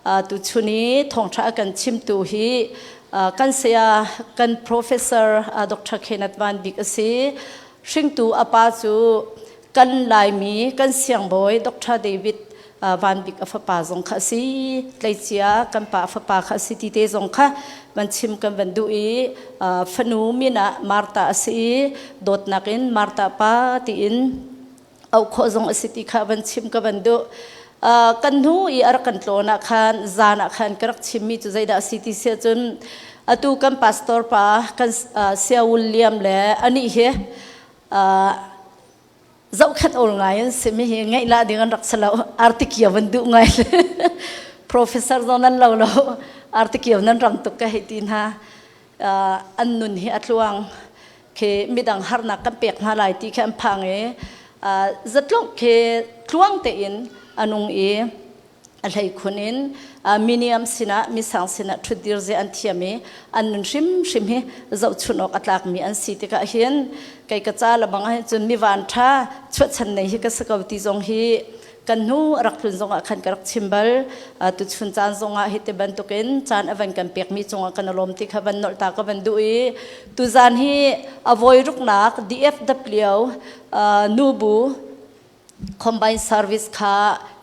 Tuchun i thawngṭha a kan chimtu hi kan saya kan professor Dr. Kenneth Van Bik a si. Hringtu a pa cu kan Laimi kan siangbawi Dr. David Van Bik a fapa zong kha a si. Tleicia kan pa a fapa kha a si ti te zong kha van chim kan van duh i fanu min ah Martha a si i dawtnak in Martha pa tiin auh khawh zong a si ti kha van chim ka van duh. Kan hnu i a rak kan tlawn ah khan zan ah khan ka rak chimmi cu zeidah a si ti si ahcun atu kan pastor pa kan Sia William le anih hi zohkhenh awl ngai an si mi hi ngaih lah ding an rak si lo. Artikio van duh ngai professor zong nan lo lo, artikio nan rang tuk ka hei ti hna. An nun hi a tluang khi midang harnak kan pek hna lai ti khi an phang i zatluk khi tluang tein a nung i a hleikhun in miniam sinah misang sinah ṭhutdir ze an thiam i an nun hrimhrim hi zohchunh awk a tlakmi an si tikah hin kei ka ca lebang ah hin cun mi van ṭha chuahchan nei hi ka si ko ti zong hi kan hnu a rak tlun zongah khan ka rak chim bal. Tuchun caan zongah hi ti bantukin caan a van kan pekmi cungah kan lawm ti kha van nolh ta ka van duh i tuzan hi a voi ruknak DFW nubu combine service kha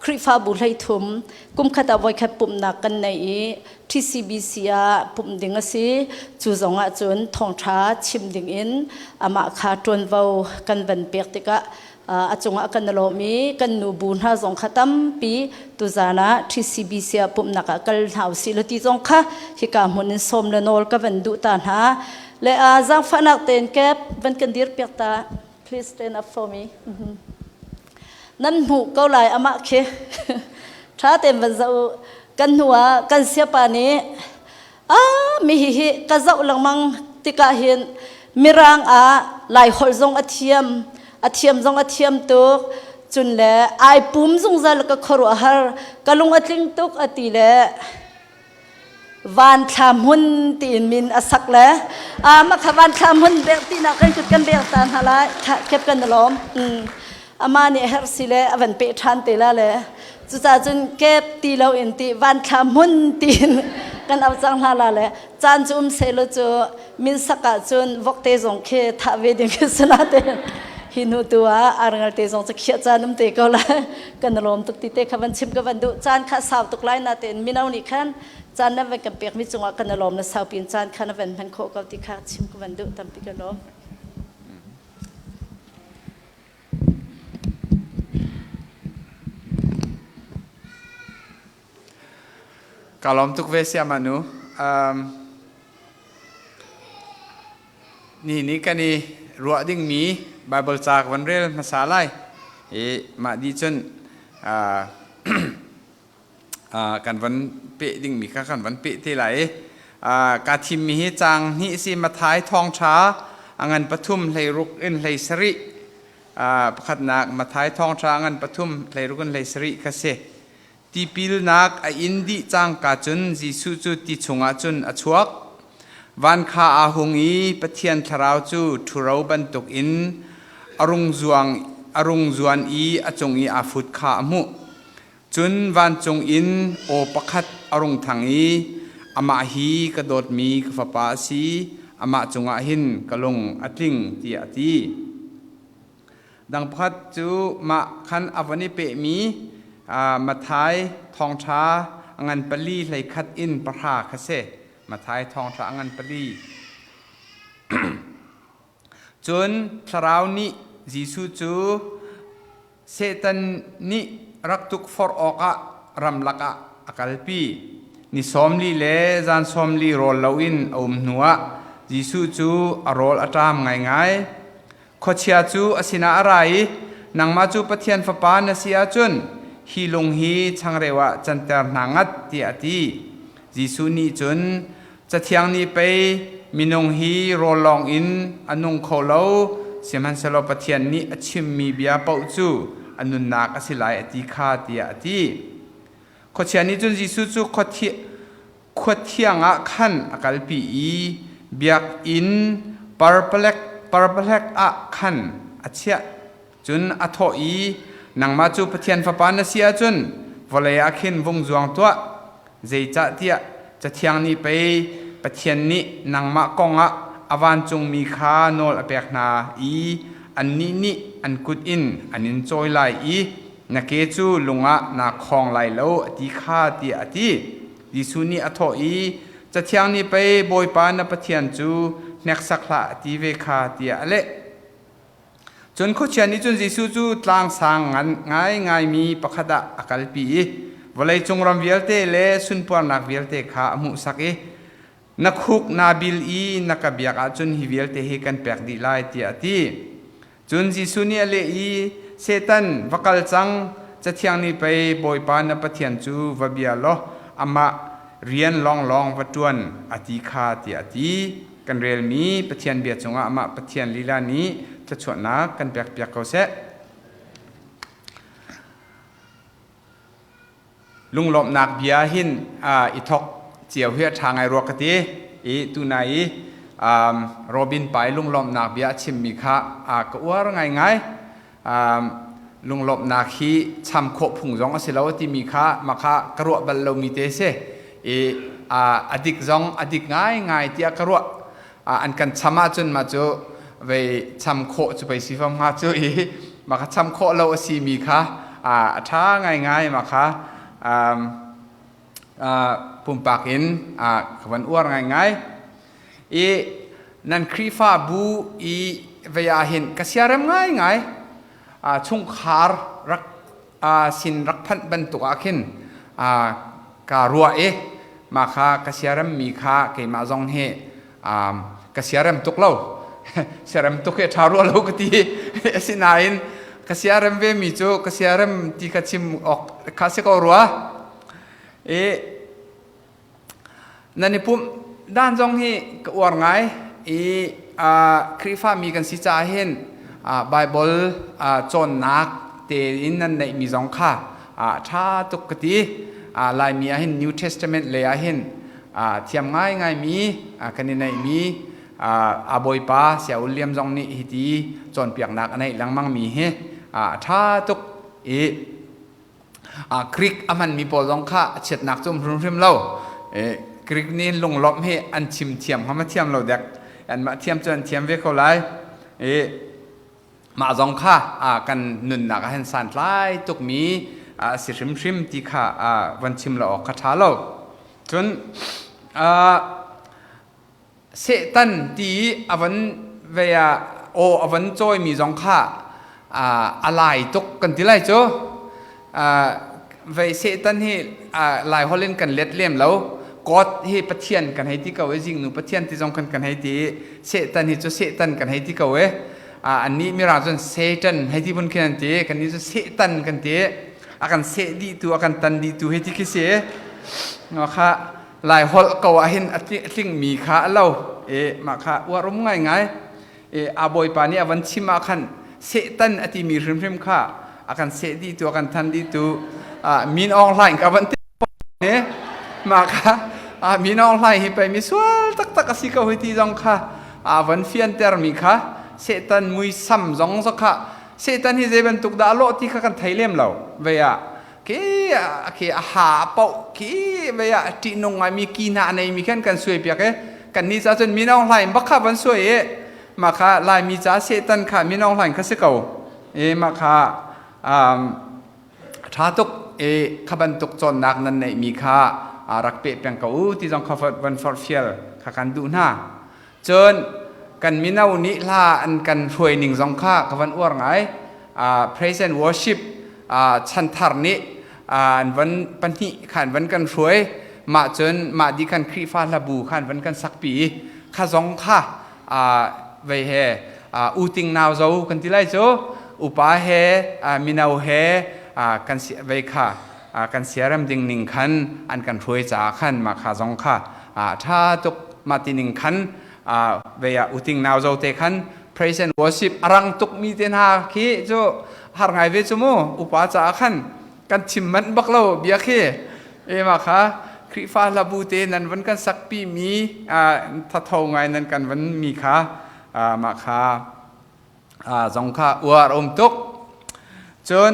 Khrihfabu 13 kum khat ah voikhat pumhnak kan nei i TCBC ah pumh ding a si. Cu zong ah cun thawngṭha chim ding in amah kha ṭuanvo kan van pek tikah a cungah kan lawm i kan nu bu hna zong kha tampi tuzan ah TCBC ah pumhnak ah kal hna usih law ti zong kha hika hmun in sawm le nawl ka van duh ta hna le zaangfahnak tein kep van kan dir piak ta. Please stand up for me. Nan hmuh ko lai amah khi ṭha tein van zoh. Kan hnu ah kan siapa nih a mi hi hi ka zoh lengmang tikah hin mirang ah lai holh zong a thiam, a thiam zong a thiam tuk, cun le ai pum zungzal, ka khuaruahhar, ka lung a tling tuk a ti le Van Thla Hmun tiin min a sak le mah kha Van Thla Hmun bek tinak kan kut kan bek ta hna lai. Kep kan lawm. Ama nih herh si le a van peh ṭhan te la le cucaah cun kep ti lo in ti Van Thla Hmun tiin kan au cang hna la le caan cu um seh lo cu min sak ah cun vokte zong khi thah ve ding khi si na te hi hnu tu ah arngal te zong cu khiah caan um te ko lai. Kan lawm tuk ti te kha van chim ka van duh. Caan kha sau tuk lai na tein mino nih khan caan nan van kan pek mi cungah kan lawm na sau pin caan kha na van hman khawh ko ti kha chim ka van duh. Tampi ka lawm. Ka lawm tuk ve siama nu. Ni ni kan i ruah dingmi Bible ca ka van rel hmasa lai. I mah di cun kan van peh dingmi kha kan van peh te lai i ka thimmi hi caang hnih si. Matthai thawngṭha a ngan pathum 16 in 17. Pakhatnak Matthai thawngṭha a ngan pathum 16 in 17 kha si. Tipilnak a in dih cangka cun Jesuh cu ti chungah cun a chuak. Van kha aa hung i Pathian thlarau cu ṭhuro bantukin a rung zuang a rung zuan i a cung i aa fut kha a hmuh. Cun vancung in aw pakhat a rung thang i, Amah hi ka dawtmi ka fapa a si, amah cungah hin ka lung a tling, tiah a ti. Dang pakhat cu mah khan a von i pehmi Matthai thawngṭha a ngan pali 11 in 10 kha si. Matthai thawngṭha a ngan pali. Cun Thlarau nih Jesuh cu Satan nih rak tukforh awkah ramlak ah a kalpi. Ni 40 le zan 40 rawl loin a um hnuah Jesuh cu a rawl a ṭam ngaingai. Khuachia cu a sinah a ra i, "Nangmah cu Pathian Fapa na si ahcun hi lung hi changreu ah canter hna ngat," tiah a ti. Jesuh nih cun, "Cathiang nih pei minung hi rawl lawng in a nung kho lo, sihmanhsehlaw Pathian nih a chimmi bia paoh cu a nunnak a si lai a ti kha," tiah a ti. Khuachia nih cun Jesuh cu khua thiang ah khan a kalpi i biakinn parpalek ah khan a chiah. Cun a thawh i, "Nangmah cu Pathian Fapa na si ahcun vawlei ah khin vung zuang tuah. Zeicahtiah Cathiang nih pei Pathian nih nangmah kongah a vancungmi kha nawl a pek hna i annih nih an kut in an in cawi lai i na ke cu lung ah naa khawng lai lo a ti kha tiah a ti. Jesuh nih a thawh i Cathiang nih pei Bawipa na Pathian cu hneksak hlah a ti ve kha tiah a leh. Cun khuachia nih cun Jesuh cu tlang sang ngan ngaingaimi pakhat ah a kalpi i vawleicung ram vialte le sunparnak vialte kha a hmuhsak i na khuk naa bil i na ka biak ahcun hi vialte hi kan pek dih lai tiah a ti. Cun Jesuh nih a leh i Satan va kal cang Cathiang nih pei Bawipa na Pathian cu va bia law amah rian lawnglawng va ṭuan a ti kha tiah a ti. Kan relmi Pathian bia cungah amah Pathian lila nih thluachuahnak kan pekpiak ko seh. Lunglawmhnak bia hin i thok cio hi a ṭha ngai rua ka ti. I tunai i Robin pa i lunglawmhnak bia a chimmi kha ka uar ngaingai. Lunglawmhnak hi cham khawh phung zong a si lo timi kha mah kha ka ruah bal lomi te si. I a dik zong a dik ngaingai tiah ka ruah. An kan cham ahcun mah cu vei cham khawh cu pei si fam hnga cu i mah kha cham khawh lo a simi kha a ṭha ngaingai mah kha pumpak in ka van uar ngaingai. I nan Khrihfabu i vei ah hin ka siarem ngaingai chungkhar rak sin rak phanh bantuk ah khin ka ruah i mah kha ka siaremmi kha keimah zong hi ka siarem tuk lo siarem tuk hi a ṭha rua lo ka ti asinain ka siarem ve mi cu ka siarem ti kha chim awk kha si ko rua i Nan i pumh dan zong hi ka uar ngai i Khrihfami kan si caah hin Baibal cawnnak tein nan neihmi zong kha ṭha tuk ka ti. Laimi ah hin New Testament lei ah hin thiam ngaingaimi kan i neihmi a bawipa Saya William zong nih hiti cawnpiaknak a neih lengmangmi hi a ṭha tuk i Greek a hmanmi pawl zong kha a chiatnak cu um hrimhrim lo. Greek nih lunglawmh hi an chim thiam hnga ma thiam lo dek. Anmah thiam cu an thiam ve ko lai. I mah zong kha kan nunnak ah hin santlai tukmi a si hrimhrim ti kha van chim lo awk kha ṭha lo. Cun Satan ti i a van vei ah aw a van cawimi zong kha a lai tuk kan ti lai cu. Vei Satan hi lai holh in kan let lem lo. God hi Pathian kan hei ti ko i zingnu Pathian ti zong kan kan hei ti i Satan hi cu Satan kan hei ti ko i annih mirang cun Satan hei ti phun khin an ti kannih cu Satan kan ti a kan seh dihtu a kan tan dihtu hei ti khi si kha Lai holh ko ah hin a tlingmi kha a lo i mah kha uar um ngaingai i a bawipa nih a van chim ah khan Satan a timi hrimhrim kha a kan seh dihtu a kan than dihtu Min Aung Hlaing ka van ti mah kha Min Aung Hlaing hi pei mi sual taktak a si ko hi ti zong kha a van fiantermi kha Satan muisam zong kha Satan hi zei bantuk dah a lawh ti kha kan thei lem lo vei ah Khi khi a ha poh khi vei ah ṭihnung ngaimi ki hna a neimi khan kan suai piak i kannih ca cun Min Aung Hlaing bak kha van suai i mah kha Laimi ca Satan kha Min Aung Hlaing kha si ko i mah kha ṭha tuk i kha bantuk cawnnak nan neihmi kha rak peh peng ko u ti zong kha van forhfial kha kan duh hna. Cun kan mino nih hla an kan hruai ning zong kha ka van uar ngai. Praise and worship chanthar nih an van pahnih khan van kan hruai. Mah cun mah di khan Khrihfa hlabu khan van kan sakpi i kha zong kha vei he uting nau zo kan ti lai cu upa he mino he kan vei kha kan siarem ding ning khan an kan hruai caah khan mah kha zong kha ṭha tuk mah ti ning khan vei ah uting nau zo te khan praise and worship a rang tuk mi te hna khi cu har ngai ve cu mu upa caah khan kan chim manh bak lo bia khi e ma kha Khrihfa hlabu te nan van kan sakpi mi thatho ngai nan kan van mi kha mah kha zong kha uar um tuk cun.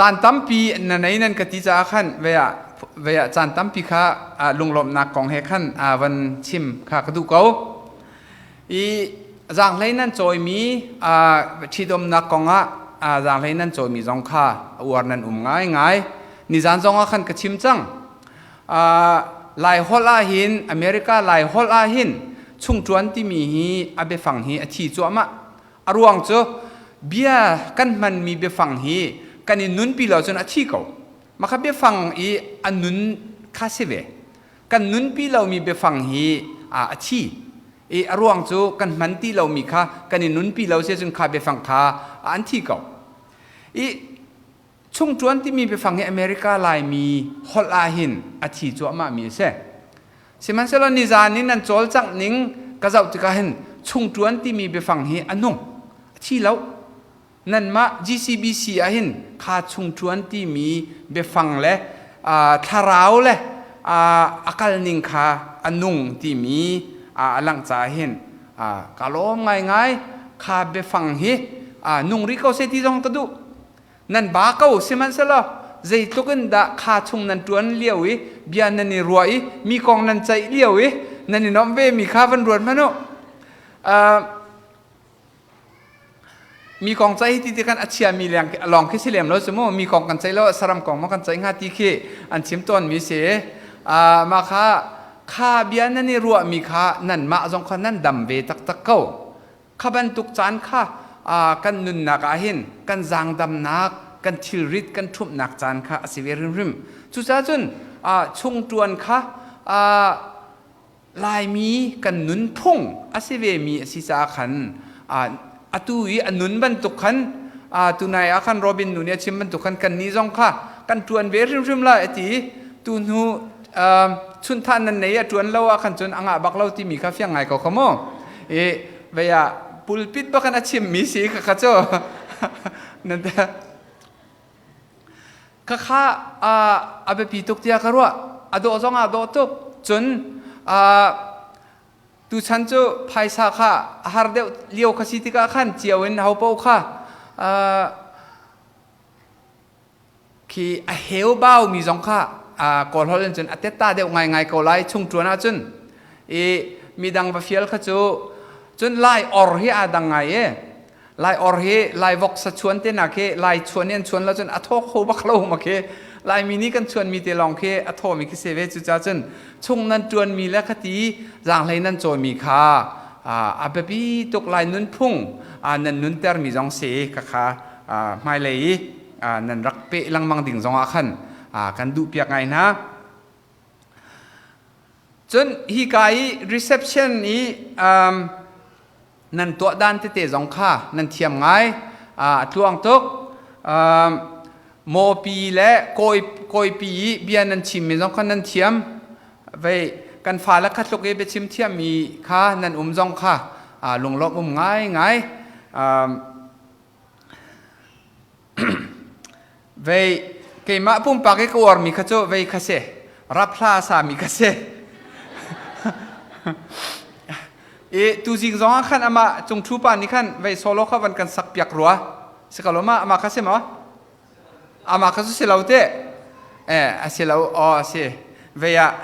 Caan tampi na nei nan ka ti caah khan ve ah ve ah caan tampi kha lunglawmhnak kong he khan van chim kha ka duh ko. I zaanghlei nan cawimi ṭhitumnak kong ah zaanghlei nan cawimi zong kha uar nan um ngaingai. Nizan zong ah khan ka chim cang. Lai holh ah hin America Lai holh ah hin chungṭuan timi hi a biafang hi a thi cuahmah. A ruang cu bia kan hmanmi biafang hi kan i nunpi lo cun a thi ko. Mah kha biafang i a nun kha si ve. Kan nunpi lomi biafang hi a thi. I a ruang cu kan hman ti lomi kha kan i nunpi lo si cun kha biafang kha an thi ko. I chungṭuan timi biafang hi America Laimi holh ah hin a thi cuahmahmi a si. Sihmanhsehlaw nizan in nan cawlcangh ning ka zoh tikah hin chungṭuan timi biafang hi a nung, a thi lo. Nanmah GCBC ah hin kha chungṭuan timi biafang le thlarau le a kalning kha a nung timi a langh caah hin ka lawm ngaingai. Kha biafang hi nung rih ko seh ti zong ka duh. Nan ba ko, sihmanhsehlaw zeitluk in dah kha chung nan ṭuan lio i bia nan i ruah i mi kong nan ceih lio i nan i nuamh ve mi kha van ruat hmanh u. Mi kong ceih ti ti kan a chiami lawng khi si lem lo cu mu. Mi kong kan ceih lo, saram kong maw kan ceih hnga ti khi an chim tawn mi si. Mah kha kha bia nan i ruah mi kha nanmah zong kha nan dam ve taktak ko. Kha bantuk caan kha kan nunnak ah hin kan zaangdamnak, kan thilrit kan ṭhumhnak caan kha a si ve hrimhrim. Cucaah cun chungṭuan kha Laimi kan nunphung a si vemi a si caah khan atu i a nun bantuk khan tunai ah khan Robin nu nih a chim bantuk khan kannih zong kha kan ṭuan ve hrimhrim lai a ti. Tu hnu chunthah nan nei a ṭuan lo ah khan cun a ngah bak lo timi kha fiang ngai ko kha mu. I vei ah pulpit bak in a chimmi si kha kha cu nan kha kha a biapi tuk tiah ka ruah. A dawh zong ah dawh tuk. Cun tuchan cu phaisa kha a har deuh lio kha si tikah khan cio in ho paoh kha Khi a heubau mi zong kha Kawl holh in cun a tetta deuh ngaingai ko lai chung ṭuan ahcun. I midang va fial kha cu cun Lai or hi aa dang ngai e. Lai or hi Lai vok sa chuan te nak hi Lai chuan i an chuan lo cun a thaw kho bak lo ma khi. Laimi nih kan chuan mi te lawng khi a thaw mi khi si ve. Cucaah cun chung nan ṭuan mi le khati zaanghlei nan cawi mi kha a biapi tuk. Lai nunphung nan nunter mi zong si khakha hmailei i nan rak peh lengmang ding zongah khan kan duhpiak ngai hna. Cun hika i reception i nan tuah dan tete zong kha nan thiam ngai, a tluang tuk. Mawpi le kawipi i bia nan chimmi zong kha nan thiam. Vei kan fale kha tluk i biachim thiammi kha nan um zong kha lunglawmh um ngai ngai. Vei keimah pumpak i ka uarmi kha cu vei kha si, rap hla a sami kha si. I tuzing zong ah khan amah cungṭhu pa nih khan vei solo kha van kan sak piak rua. Si ko lo ma? Amah kha si maw? Amah kha cu si lo te. Eh, a si lo. Aw, a si. Vei ah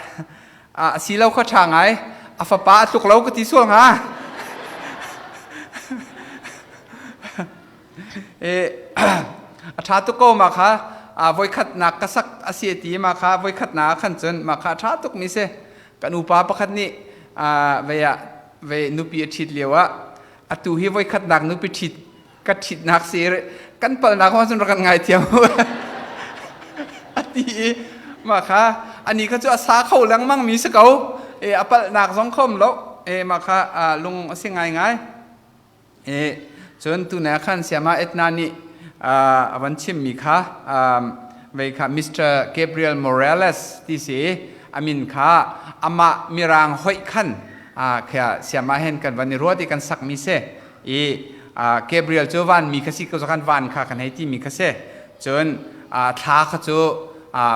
a si lo kha ṭha ngai. A fapa a tluk lo ka ti sual hnga. A ṭha tuk ko ma kha. Voikhatnak ka sak a si ti ma kha voikhatnak ah khan cun ma kha a ṭha tuk mi si. Kan upa pakhat nih vei ah vei nupi a ṭhit lio ah atu hi voikhatnak nupi ṭhit ka ṭhitnak si kan palnak hong cun rak kan ngaithiam a ti i mah kha ani kha cu a sa kho lengmang mi si ko e a palhnak zong khom lo e mah kha lung a si ngaingai. E cun tune khan siama Etna nih a van chimmi kha vei kha Mr. Gabriel Morales ti si amin kha amah mirang hoih khan kha siama hen kan van i ruat i kan sakmi si i Gabriel cu vanmi kha si ko khan van kha kan hei timi kha si. Cun thla kha cu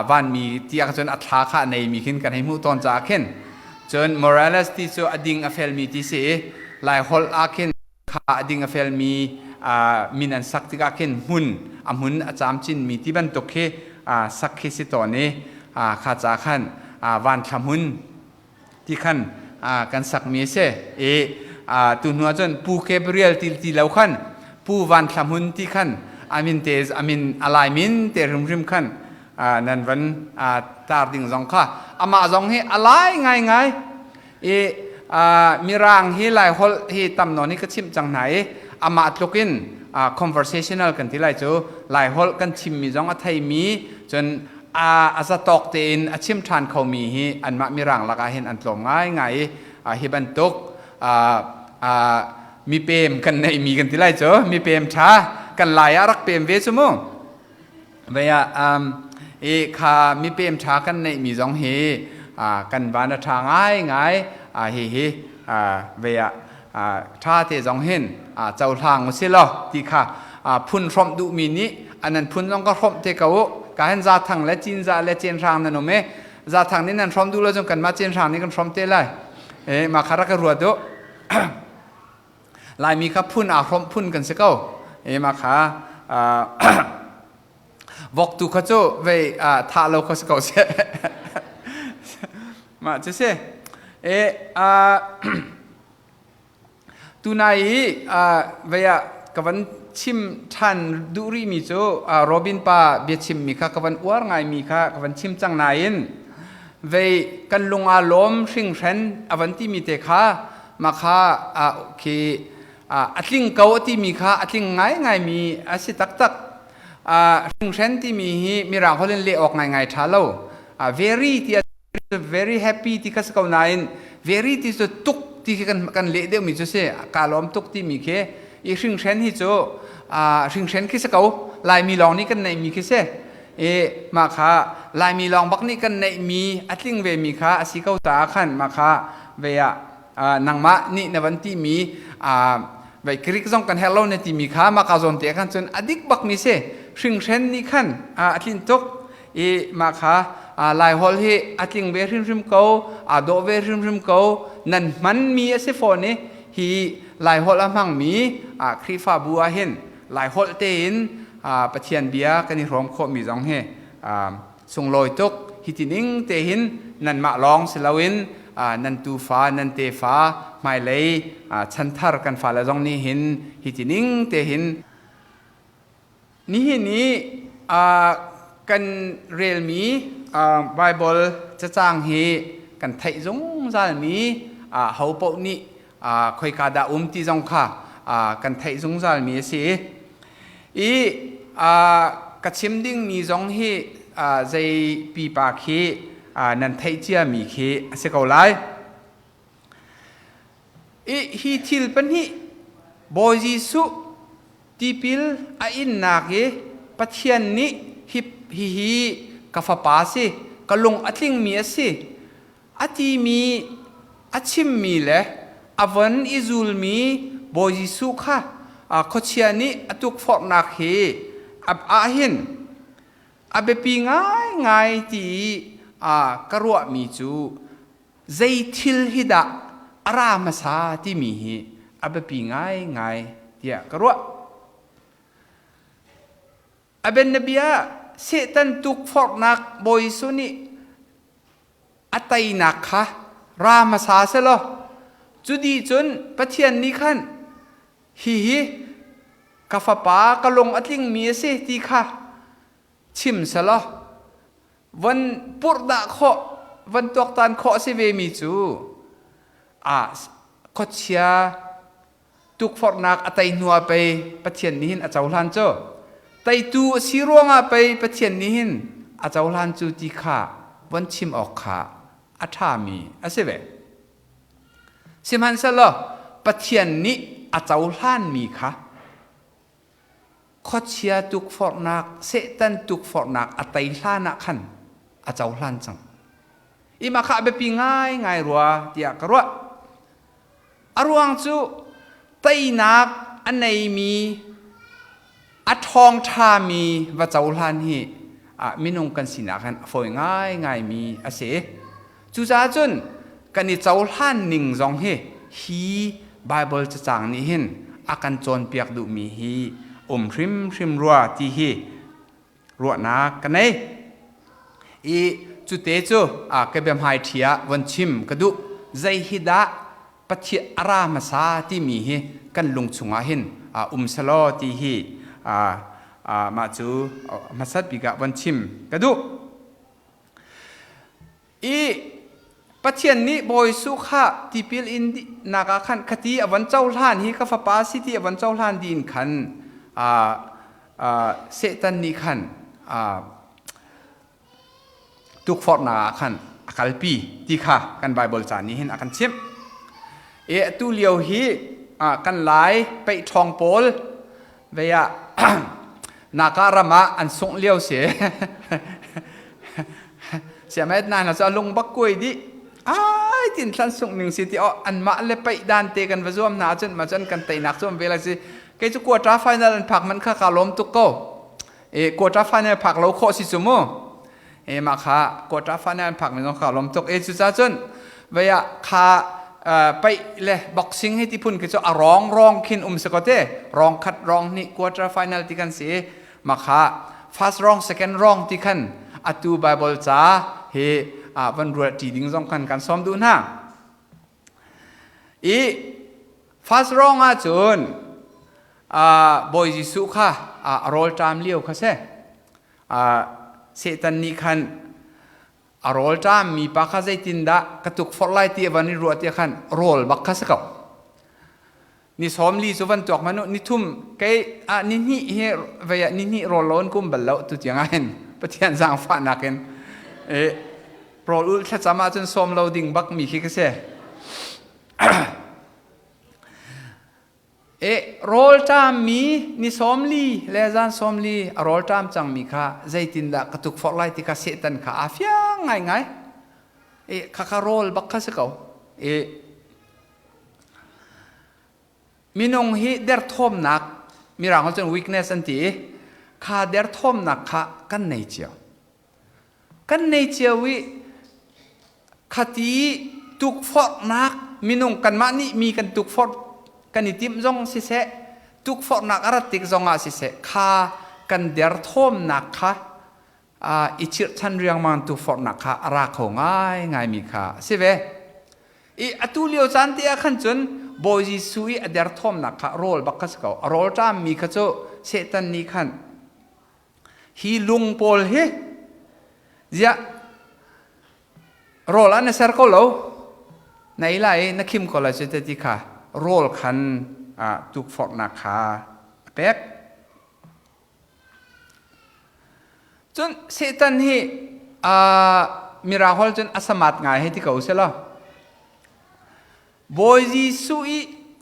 vanmi ti ah cun a thla kha a neimi khin kan hei hmuh tawn caah khin cun Morales ti cu a ding a felmi ti si i Lai holh ah khin kha a ding a felmi min an sak tikah khin hmun a hmun a camcin mi ti bantuk khi sak khi si tawn i kha ca khan van thla hmun ti khan kan sakmi a si i tu hnu ahcun Pu Gabriel ti ti lo khan Pu Van Thla Hmun ti khan amin te amin alai min te hrimhrim khan nan van tar ding zong kha amah zong hi alai ngai ngai i mirang hi lai holh hi tam nawn hi ka chimh cang hna i amah tluk in conversational kan ti lai cu lai holh kan chimmi zong a theimi cun a zatawk tein a chim ṭhan khomi hi anmah mirang lakah hin an tlawm ngaingai i hi bantuk mipem kan neihmi kan ti lai cu mipem ṭha kan lai ah rak pem ve cu mu vei ah i kha mipem ṭha kan neihmi zong hi kan van a ṭha ngaingai hi hi vei ah ṭha te zong hin cohlang u si law ti kha phun hrawmh duhmi nih anan phun zong ka hrawmh te ko u ka hen za thang le cin za le cen hrang nan um e za thang nih nan hrawm duh lo cun kanmah cen hrang nih kan hrawm te lai e ma kha rak ka ruat u laimi kha phun aa hrawmh phun kan si ko e ma kha vok tu kha cu vei thah lo kha si ko seh mah cu si e tunai i vei ah ka van chim ṭhan duh rihmi cu Robin pa biachimmi kha ka van uar ngaimi kha ka van chim cang nain vei kan lung aa lawm hringhren a van timi te kha mah kha khi a tling ko a timi kha a tling ngaingaimi a si taktak. Hringhren timi hi mirang holh in leh awk ngaingai ṭha lo. Very ti very happy ti kha si ko nain very ti cu tuk ti khi kan kan leh deuhmi cu si ka lawm tuk timi khi i hringhren hi cu hringhren khi si ko Laimi lawng nih kan neihmi khi si i mah kha Laimi lawng bak nih kan neihmi a tling vemi kha a si ko caah khan mah kha ve ah nangmah nih na van timi vai Greek zong kan herh lo na timi kha mah ka zawn te khan cun a dik bak mi si hringhren nih khan a tlin tuk i mah kha lai holh hi a tling ve hrimhrim ko aa dawh ve hrimhrim ko nan hman mi a si fawn i hi lai holh a hmang mi Khrihfabu ah hin lai holh tein Pathian bia kan i hrawm khawh mi zong hi sunglawi tuk hi ti ning te hin nanmah lawng si loin nan tufa nan tefa hmailei chanthar kan fale zong nih hin hi ti ning te hin nihin i kan relmi Bible cacang hi kan theih zungzalmi ho paoh nih khoika dah um ti zong kha kan theih zungzalmi a si i ka chim dingmi zong hi zei pipa khi nan theih ciami khi a si ko lai. I hi thil pahnih Bawi Jesuh tipil a innak i Pathian nih hi hihi ka fapa si ka lung a tlingmi a si a timi a chimmi le a von i zulmi Bawi Jesuh kha khuachia nih a tukforhnak hi ahhin a biapi ngaingai ti ka ruahmi cu zei thil hi dah a ra hmasa timi hi a biapi ngaingai tiah ka ruah. A bianabia Satan tukforhnak Bawi Jesuh nih a teinak kha ra hmasa selaw cu dih cun Pathian nih khan hihi ka fapa ka lung a tlingmi a si ti kha chim selaw von purhdah khawh von tuaktan khawh a si vemi cu a khuachia tukforhnak a tei hnu ah pei Pathian nih hin a cohlan cu teitu a si ruangah pei Pathian nih hin a cohlan cu ti kha von chim awk kha a ṭhami a si ve. Sihmanhsehlaw Pathian nih a cohlanmi kha khuachia tukforhnak Satan tukforhnak a tei hlan ah khan a cohlan cang. I mah kha a biapi ngaingai rua tiah ka ruah. A ruang cu teinak a neimi a ṭhawngṭhami va cohlan hi minung kan sinak hin a fawi ngaingaimi a si. Cucaah cun kan i cohlan ning zong hi hi Baibal cacang nih hin a kan cawnpiak duhmi hi um hrimhrim rua ti hi ruahnak ka nei. I cute cu ka biahmai ṭhi ah von chim ka duh. Zei hi dah Pathian a ra hmasa timi hi kan lung chungah hin um selaw ti hi mah cu hmasat bik ah von chim ka duh. I Pathian nih Bawi Jesuh kha tipil in nak ah khan khati a von cohlan hi ka fapa si ti a von cohlan din khan Satan nih khan tukforhnak ah khan a kalpi ti kha kan Bible ca nih hin a kan chimh. E atu lio hi kan lai peih ṭhawng pawl vei ah naka ram ah an sungh lio si. Siamet na hna cu a lung bak kuai dih. Ai tin thlan sungh ning si ti oh anmah le peih dan te kan va zuam hna ahcun ma cun kan teinak cu an ve lai si. Kei cu quarter final an phak man kha ka lawm tuk ko. E quarter final phak lo khawh si cu mu. E mah kha quarter final an phak mi zong kha lawm tuk. E cuca cun vei ah kha paih le boxing hi ti phun khi cu a rong rong khin um si ko te. Rong khat rong hnih quarter final ti kan si. Mah kha first rong second rong ti khan atu Bible ca hi van ruat ṭi ding zong khan kan sawm duh hna. I first rong ahcun Bawi Jesuh kha a rawlṭam lio kha si. Satan nih khan a rawlṭam mipa kha zeitindah ka tukforh lai ti a van i ruah tiah khan rawl bak kha si ko. Ni 40 cu van tuak hmanh u, ni thum kei ah ni hnih hi vei ah ni hnih rawl lo in kum bal lo tu tiang ah hin Pathian zaangfahnak in rawl ulh thlacam ahcun sawm lo ding bak mi khi ka si. E rawlṭammi ni 40 le zan 40 a rawlṭam cangmi kha zeitindah ka tukforh lai ti kha Satan kha aa fiang ngaingai. E khakha rawl bak kha si ko. E minung hi derthawmnak mirang cun weakness an ti i kha derthawmnak kha kan nei cio. Kan nei cio i khati tukforhnak minung kanmah nih mi kan tukforh kan i timh zong siseh tukforhnak a rat tik zongah siseh kha kan derthawmnak kha i chirhchan riangmang tukforhnak kha a ra kho ngaingaimi kha a si ve. I atu lio caan te ah khan cun Bawi Jesuh i a derthawmnak kha rawl bak kha si ko. A rawl ṭammi kha cu Satan nih khan Hi lung pawl hi ziah rawl ah na ser ko lo na ei lai i na khim ko lai cu te ti kha rawl khan tukforhnak kha a pek. Cun Satan hi mirang holh cun a samat ngai hei ti ko selaw Bawi Jesuh i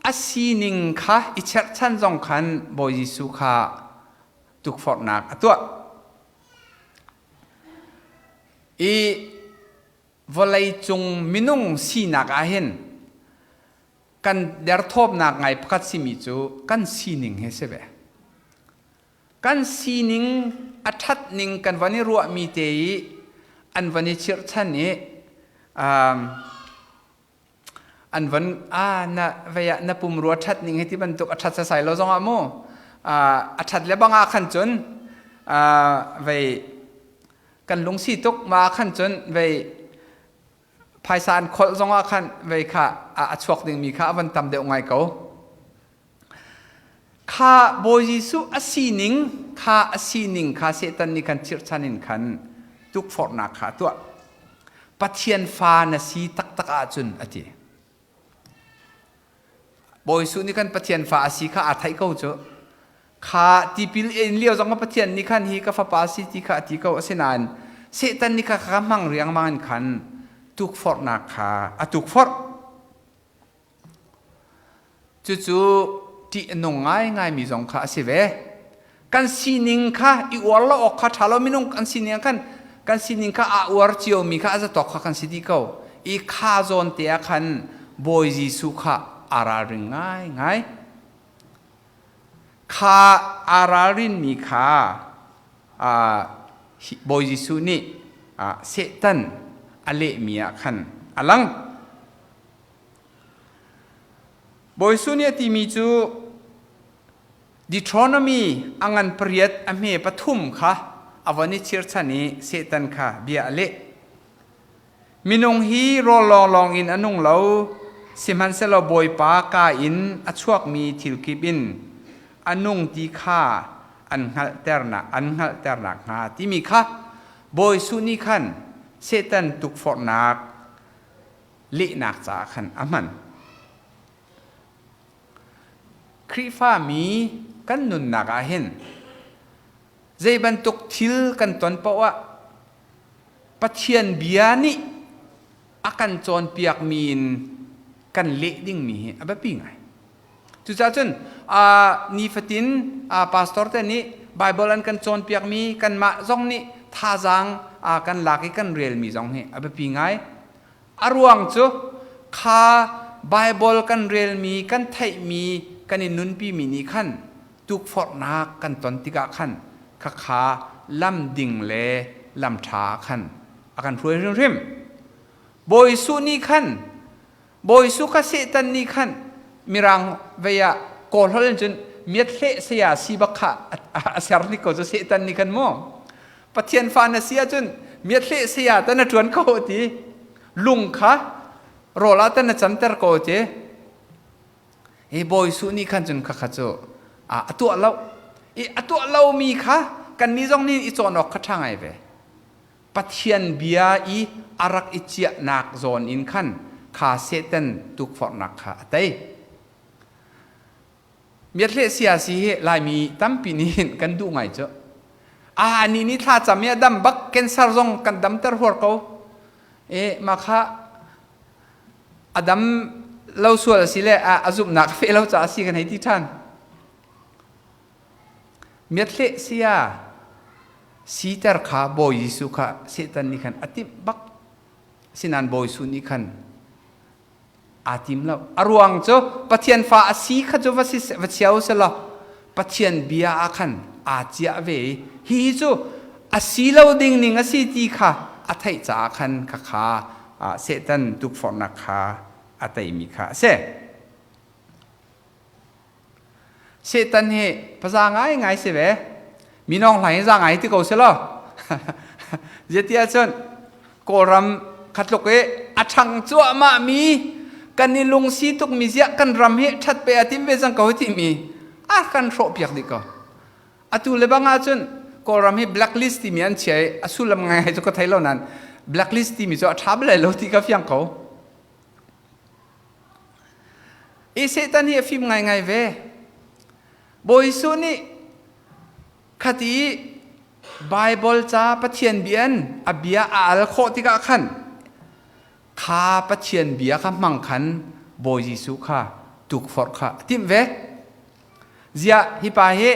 a sining kha i cherhchan zong khan Bawi Jesuh kha tukforhnak a tuah. I vawleicung minung sinak ah hin kan derthawmnak ngai pakhat simi cu kan sining hi si ve. Kan sining a ṭhat ning kan van i ruahmi te i an van i chirhchan i an van a na vei ah na pumrua ṭhat ning hi ti bantuk a ṭhat sasai lo zongah mu a ṭhat le bang ah khan cun vei kan lungsi tuk ma khan cun vei phaisa an kholh zongah khan vei kha a chuak dingmi kha a van tam deuh ngai ko. Kha Bawi Jesuh a sining kha a sining kha Satan nih khan chirhchan in khan tukforhnak kha a tuah. Pathian fa na si taktak ahcun a ti. Bawi Jesuh nih khan Pathian fa a si kha aa theih ko cu. Kha tipil in lio zong ah Pathian nih khan hi ka fapa si ti kha a ti ko. Asinain Satan nih kha kha hmang riangmang in khan tukforhnak kha a tukforh. Cucu ṭih a nung ngaingaimi zong kha a si ve. Kan sining kha i uar lo awk kha ṭha lo minung kan sining khan kan sining kha aa uar ciomi kha a zatawk kha kan si dih ko. I kha zawn te ah khan Bawi Jesuh kha aa ralring ngaingai. Kha aa ralrinmi kha Bawi Jesuh nih Satan a lehmi ah khan a lang. Bawi Jesuh nih a timi cu Deuteronomy a ngan pariat a hme pathum kha a von i chirchan i Satan kha bia a leh. Minung hi rawl lawnglawng in a nung lo, sihmanhsehlaw Bawipa ka in a chuakmi thil kip in a nung ti kha an hngalhternak an hngalhternak hnga timi kha Bawi Suh nih khan Satan tukforhnak lehnak caah khan a hman. Khrihfami kan nunnak ah hin zei bantuk thil kan ton paoh ah Pathian bia nih a kan cawnpiakmi in kan leh dingmi hi a biapi ngai. Cucaah cun nifatin pastor te nih Bible an kan cawnpiakmi kanmah zong nih thazaang kan lak i kan relmi zong hi a biapi ngai. A ruang cu kha Bible kan relmi, kan theihmi, kan i nunpimi nih khan tukforhnak kan ton tikah khan khakha lam ding le lam ṭha khan a kan hruai hrimhrim. Bawi Jesuh nih khan Bawi Jesuh kha Satan nih khan Mirang vei ah Kawlholh in cun miat hleh saya si bak kha a ser hnik ko cu Satan nih khan mu. Pathian fa na si ahcun miat hleh saya ta na ṭuan ko ti lung kha rawl ah ta na canter ko ti. Hi Bawi Jesuh nih khan cun khakha cu a tuah lo. I a tuah lomi kha kannih zong nih i cawn awk kha ṭha ngai ve. Pathian bia i a rak i ciahnak zawn in khan kha Satan tukforhnak kha a tei. Miathleh sia si hi Laimi tampi nih kan duh ngai cu. A ni ni thla cam i a dam bak cancer zong kan damter huar ko. E ma kha a dam lo sual a si le a zumhnak a feh lo caah a si kan hei ti ṭhan. Miathleh sia siter kha Bawi Jesuh kha Satan nih khan a timh bak. Asinain Bawi Jesuh nih khan aa tim lo. A ruang cu Pathian fa a si kha cu va si va chia u selaw Pathian bia ah khan aa ciah ve i hihi cu a si lo ding ning a si ti kha a theih caah khan khakha Satan tukforhnak kha a teimi kha a si. Satan hi paza ngaingai si ve. Minawng hlai hi za ngai ti ko si lo. Zeiti ahcun Kawlram khatluk i a ṭhang cuahmah mi kan i lungsi tukmi ziah kan ram hi ṭhat pe a tim ve cang ko timi a kan hrawhpiak dih ko. Atu le bang ahcun Kawlram hi blacklist timi an chia i a sullam ngai cu ka thei lo nain blacklist timi cu a ṭha bal lo ti ka fiang ko. I Satan hi a fim ngaingai ve. Bawi Jesuh nih khati Bible ca Pathian bia in a bia a al khawh tikah khan kha Pathian bia kha hmang khan Bawi Jesuh kha tukforh kha a timh ve. Ziah hi pa hi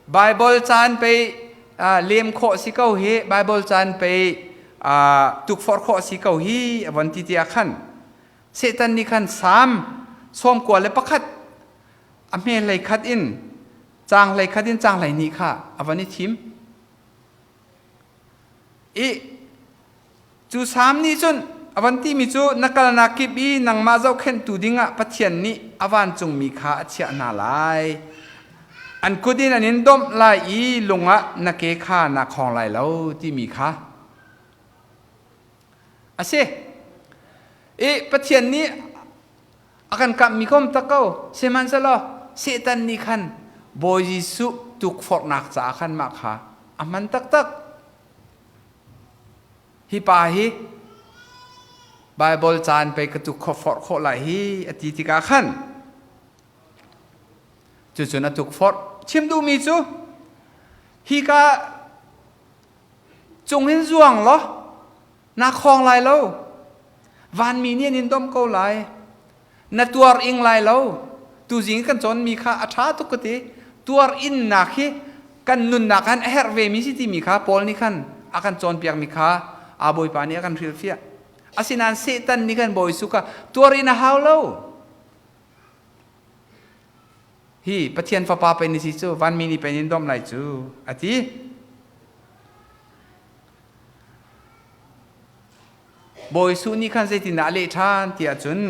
Bible caan pei lem khawh si ko hi Bible caan pei tukforh khawh si ko hi a von ti tiah khan Satan nih khan Salm 91 a hme hlei khat in caang hlei khat in caang hlei hnih kha a von i thim. I cu Salm nih cun a van timi cu na kalnak kip i nangmah zohkhenhtu dingah Pathian nih a vancungmi kha a chiah hna lai. An kut in an in domh lai i lung ah na ke kha naa khawng lai lo timi kha a si. I Pathian nih a kan kamhmi kom tak ko. Sihmanhsehlaw Satan nih khan Bawi Jesuh tukforhnak caah khan mah kha a hman taktak. Hi pa hi Bible caan pei ka tuk forh khawh lai hi a ti tikah khan cucun a tukforh. Chim duhmi cu hika cung hin zuang law na khawng lai lo. Vanmi nih an in domh ko lai. Na tuar ing lai lo. Tuzing kan cawnmi kha a ṭha tuk ka ti. Tuar innak hi kan nunnak han a herh vemi si timi kha Paul nih khan a kan cawnpiakmi kha a Bawipa nih a kan hrilhfiah. Asinain Satan nih khan Bawi Jesuh kha tuar in a hau lo. Hi Pathian fapa pei ni si cu vanmi nih pei in dawm lai cu a ti. Bawi Jesuh nih khan zeitindah a leh ṭhan ti ahcun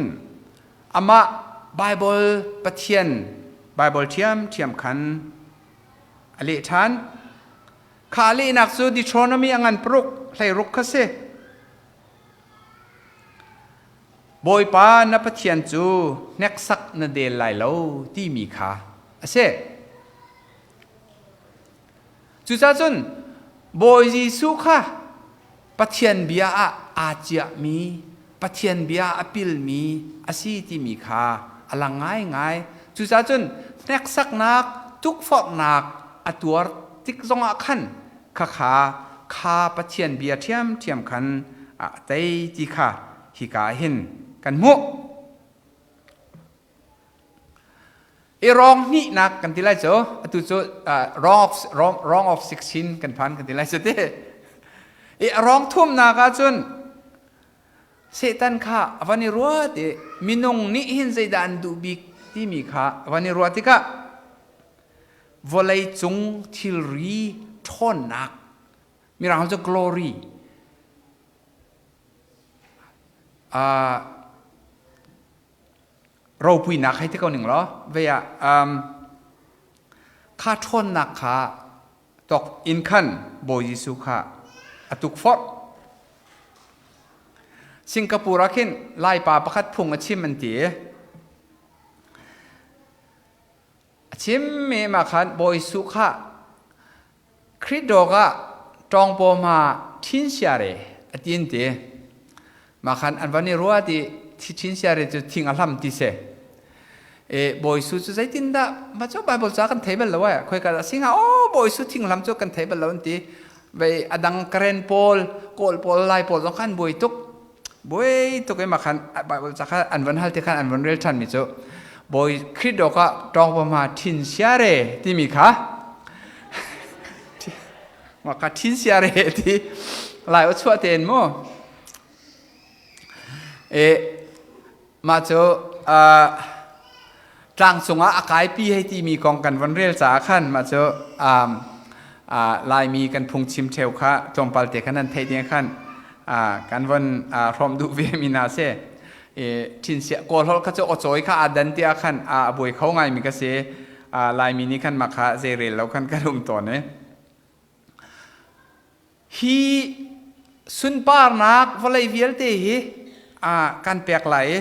amah Baibal Pathian Baibal ṭhiamṭhiam khan. a leh ṭhan. Kha a lehnak cu Deuteronomy a ngan paruk 16 kha si. Bawipa na Pathian cu hneksak na del lai lo timi kha a si. Cucaah cun Bawi Jesuh kha Pathian bia ah aa ciahmi, Pathian bia a pilmi a si timi kha a lang ngaingai. Cucaah cun hneksaknak, tukforhnak a tuar tik zongah khan khakha kha Pathian bia ṭhiamṭhiam khan a tei ti kha hika ah hin kan hmuh. I rawng hnihnak kan ti lai cu atu cu wrong of 16 kan phan kan ti lai cu ti. I rawng thumnak ah cun Satan kha a van i ruat i minung nih hin zeidah an duh bik timi kha a van i ruah tikah vawlei cung thilri ṭhawnnak mirang cu glory ropuinak hei ti ko ning law vei ah kha ṭhawnnak kha tawk in khan Bawi Jesuh kha a tukforh. Singapore ah khin Laipa pakhat phung a chim an ti. A chimmi mah khan Bawi Jesuh kha Khrih dawk ah ṭawngpaw hma ṭhin siare a ti an ti. Mah khan an van i ruat i thi ṭhin siare cu thing a hlam ti si. E Bawi Su cu zeitindah mah cu Bible ca kan thei bal lo eh. Khoi ka dah singa oh Bawi Su thing hlam cu kan thei bal lo an ti. Vei adang Karen pawl, Kawl pawl, Lai pawl zong khan buai tuk. Buai tuk i mah khan Bible ca kha an van hal ti khan an van rel ṭhan mi cu Bawi Khrih dawk ah ṭawngpaw hma ṭhin siare timi kha mah kha ṭhin siare ti lai aw chuah tein mu e mah cu tlang cungah a kaipi hei timi kong kan von rel caah khan mah cu Laimi kan phungchim ṭheu kha tlawmpal te khan nan theih ding khan kan von hrawm duh ve mi hna si. Ṭhinsia Kawl holh kha cu aw-cawi kha aa dan tiah khan a buai kho ngaimi ka si. Laimi nih khan mah kha zeirel lo khan kan um tawn i. Hi sunparnak vawlei vialte hi kan pek lai i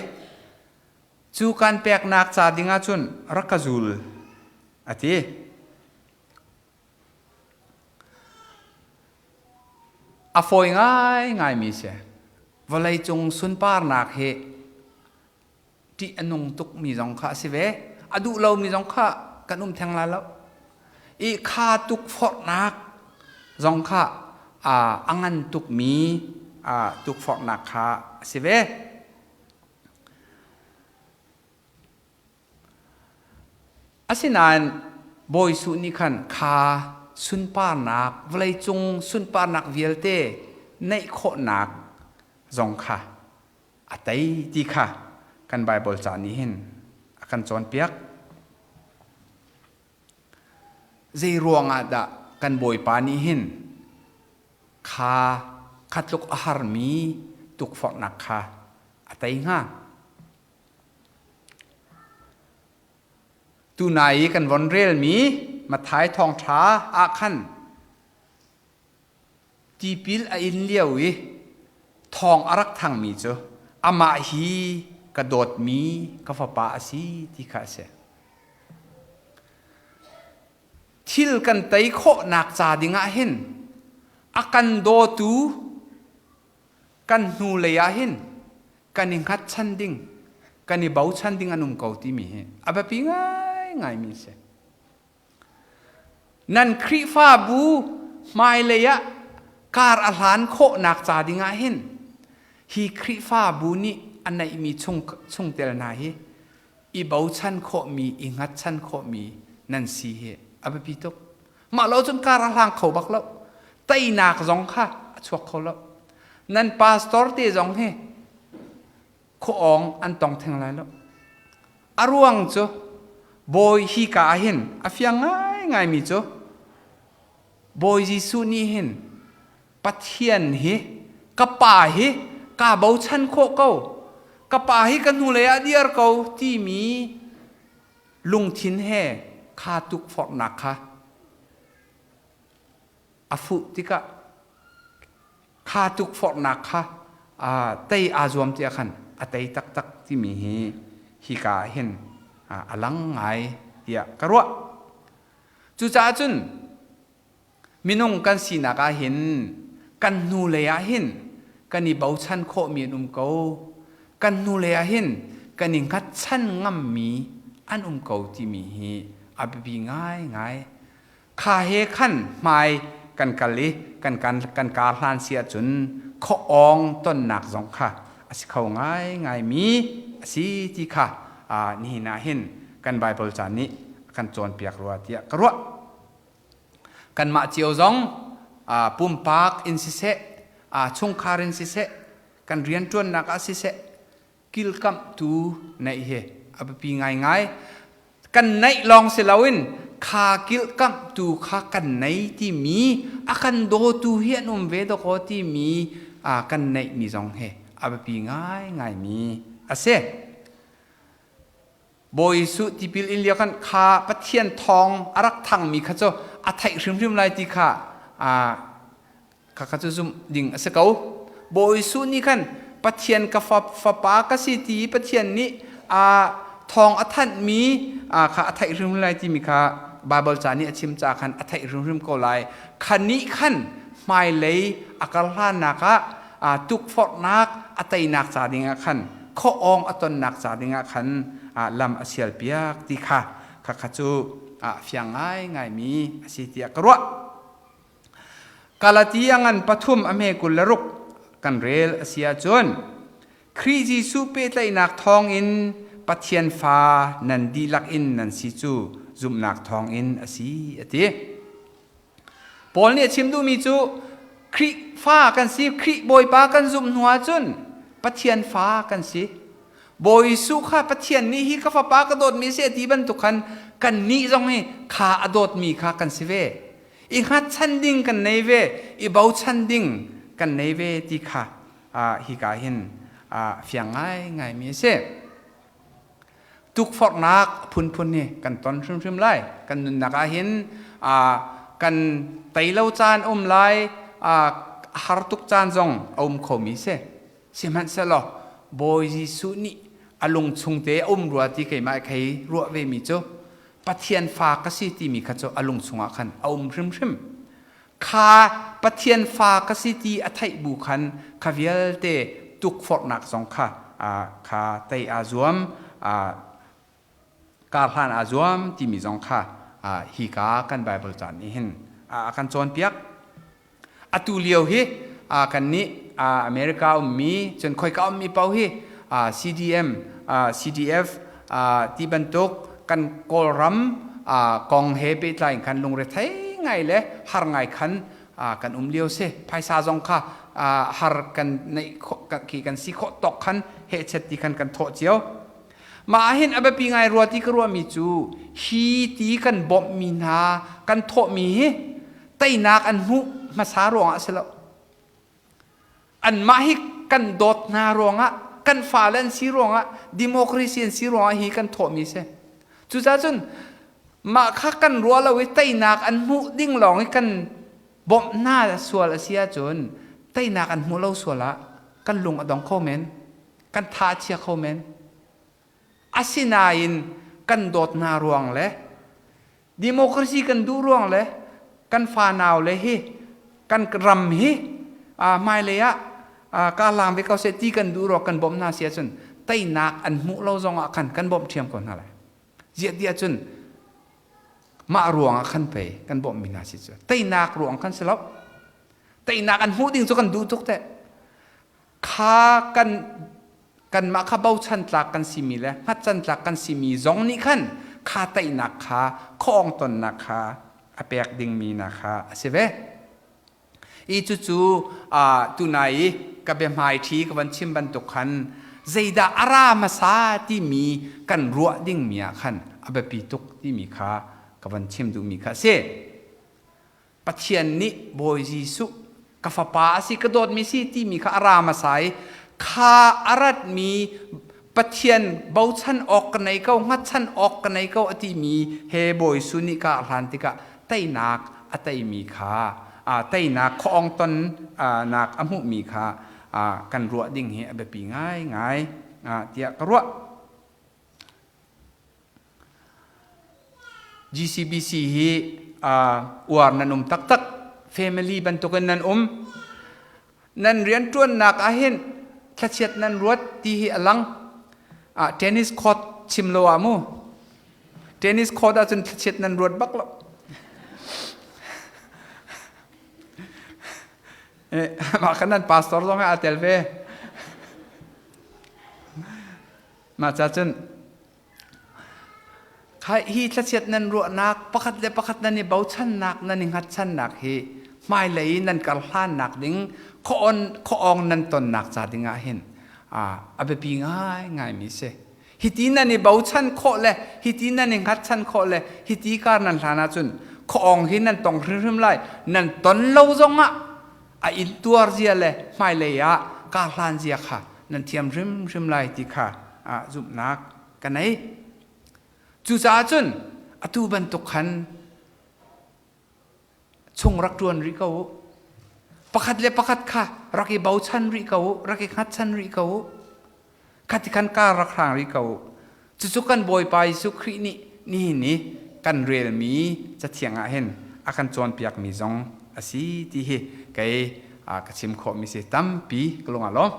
cu kan peknak ca ding ahcun rak ka zul a ti. A fawi ngaingaimi si. Vawleicung sunparnak hi ṭih a nung tukmi zong kha a si ve. A duh lomi zong kha kan um theng lai lo. I kha tukforhnak zong kha a ngan tukmi tukforhnak kha a si ve. Asinain Bawi Jesuh nih khan kha sunparnak, vawleicung sunparnak vialte neih khawhnak zong kha a tei ti kha kan Baibal ca nih hin a kan cawnpiak. Zei ruangah dah kan Bawipa nih hin kha kha tluk a harmi tukforhnak kha a tei hnga? Tunai i kan von relmi Matthai thawngṭha ah khan tipil a in lio i thawng a rak thangmi cu amah hi ka dawtmi ka fapa a si ti kha a si. Thil kan tei khawhnak ca dingah hin a kan dawtu kan hnulei ah hin kan i hngatchan ding kan i bochan ding an um ko timi hi a biapi ngaingaimi a si. Nan Khrihfabu hmailei ah kar a hlan khawhnak ca ding ah hin hi Khrihfabu nih a neihmi chung chungtel hna hi i bochan khawhmi i hngatchan khawhmi nan si hi a biapi tuk. Mah lo cun kar a hlang kho bak lo. Teinak zong kha a chuak kho lo. Nan pastor te zong hi khuaawng an tong theng lai lo. A ruang cu Bawi hi ka ah hin a fiang ngaingaimi cu Bawi Jesuh nih hin Pathian hi ka pa hi kaa bochan khawh ko ka pa hi ka hnulei ah diar ko timi lungthin he kha tukforhnak kha A fuh tikah kha tukforhnak kha tei aa zuam tiah khan a tei taktak timi hi hika ah hin a lang ngai tiah ka ruah. Cucaah cun minung kan sinak ah hin kan hnulei ah hin kan i bochan khawhmi an um ko. Kan hnulei ah hin kan i hngatchan ngammi an um ko timi hi a biapi ngaingai. Kha he khan hmai kan kal i kan kan kar hlan si ahcun khuaawng tonnak zong kha a si kho ngaingaimi a si ti kha nihin ah hin kan Baibal ca nih a kan cawnpiak rua tiah ka ruah. Kanmah cio zong pumpak in siseh, chungkhar in siseh, kan rianṭuannak ah siseh, kilkamhtu neih hi a biapi ngaingai. Kan neih lawng si loin kha kilkamhtu kha kan nei timi a kan dawtu hi an um ve dawkaw timi kan neihmi zong hi a biapi ngaingaimi a si. Bawi Jesuh tipil in lio khan kha Pathian thawng a rak thangmi kha cu a theih hrimhrim lai ti kha Khakha cu zumh ding a si ko. Bawi Jesuh nih khan Pathian ka fapa ka si ti i Pathian nih thawng a thanhmi kha a theih hrimhrim lai timi kha Baibal ca nih a chim ca khan a theih hrimhrim ko lai. Kha nih khan hmailei a kar hlannak ah tukforhnak a teinak ca dingah khan khuaawng a tonnak ca dingah khan lam a sialpiak ti kha khakha cu fiang ngaingaimi a si tiah ka ruah. Galati a ngan pathum a hme 26 kan rel a si ahcun Khrih Jesuh pehtlaihnak thawngin Pathian fa nan dihlak in nan si cu zumhnak thawngin a si a ti. Paul nih a chim duhmi cu Khrih fa kan si, Khrih Bawipa kan zumh hnu ahcun Pathian fa kan si. Bawi Jesuh kha Pathian nih hi ka fapa ka dawtmi a si a ti bantuk khan kannih zong hi kha a dawtmi kha kan si ve. I hngatchan ding kan nei ve, i bochan ding kan nei ve ti kha hika hin fiang ngaingaimi a si. Tukforhnak phunphun hi kan ton hrimhrim lai. Kan nunnak ah hin kan tei lo caan um lai, har tuk caan zong a um khomi si. Sihmanhsehlaw Bawi Jesuh nih a lung chung te a um rua ti keimah khei ruah vemi cu Pathian fa ka si timi kha cu a lung chungah khan a um hrimhrim. Kha Pathian fa ka si ti a theih bu khan kha vialte tukforhnak zong kha kha tei aa zuam, kar hlan aa zuam timi zong kha hika kan Bible caan nih hin a kan cawnpiak. Atu lio hi kannih America ummi cun khoika ummi paoh hi CDM, CDF ti bantuk kan Kawlram kong he pehtlai in khan lungrethei ngai le har ngai khan kan um lio si. Phaisa zong kha har kan neih khi kan si khawh tawk khan hehchet ti khan kan thawh cio. Mah ah hin a biapi ngai rua ti ka ruahmi cu hi ti kan bawmhmi hna kan thawhmi hi teinak an hmuh hmasa ruangah a si lo. Anmah hi kan dawt hna ruangah, kan fale an si ruangah, democracy an si ruangah hi kan thawhmi a si. Cucaah cun mah kha kan ruah lo i teinak an hmuh ding lawng i kan bawmh hna sual a si ahcun teinak an hmuh lo sual ah kan lung a dong kho men. Kan tha a chia kho men. Asinain kan dawt hna ruang le democracy kan duh ruang le kan fanau le hi kan ram hi hmailei ah ka lang ve ko seh ti kan duh ruang kan bawmh hna si ahcun teinak an hmuh lo zong ah khan kan bawmh ṭhiam ko hna lai. Ziah ti ahcun mah ruang ah khan pei kan bawmhmi hna si cu teinak ruang khan si lo. Teinak an hmuh ding cu kan duh tuk teh. Kha kan kanmah kha bochan tlak kan simi le hngatchan tlak kan simi zong nih khan kha teinak kha khuaawng tonnak kha a pek dingmi na kha a si ve. I cucu tunai i ka biahmai ṭhi ka van chim bantuk khan zeidah a ra hmasa timi kan ruah dingmi ah khan a biapi tuk timi kha ka van chim duhmi kha a si. Pathian nih Bawi Jesuh ka fapa a si ka dawtmi si timi kha a ra hmasa i kha a ratmi Pathian bochan awk ka nei ko hngatchan awk ka nei ko a timi he Bawi Jesuh nih ka hlan tikah teinak a teimi kha Teinak khuaawng ton nak a hmuhmi kha kan ruah ding hi a biapi ngaingai tiah ka ruah. GCBC hi uar nan um taktak. Family bantukin nan um. Nan rianṭuannak ahhin thlachiat nan ruat ti hi a lang. Tennis court chim lo ah mu. Tennis court ahcun thlachiat nan ruat bak lo. Mah khan nan pastor zong aa tel ve. Mah ca cun hi thlachiat nan ruahnak pakhat le pakhat nan i bochannak nan i hngatchannak hi hmailei nan karhlannak ding khuaawng nan tonnak ca ding ah hin a biapi ngaingaimi si. Hiti nan i bochan khawh le hiti nan i hngatchan khawh le hiti kar nan hlan ahcun khuaawng hi nan tong hrimhrim lai. Nan ton lo zongah a intuar zia le hmailei ah karhlan zia kha nan thiam hrimhrim lai ti kha zumhnak ka nei. Cucaah cun atu bantuk khan chung rak ṭuan rih ko u. Pakhat le pakhat kha rak i bochan rih ko u, rak i hngatchan rih ko u. Khati khan kar rak hrang rih ko u. Cucu kan Bawipa Jesuh Khrih nih nihin i kan relmi cathiang ah hin a kan cawnpiakmi zong a si ti hi kei ka chim khawhmi si tampi ka lung aa lawm.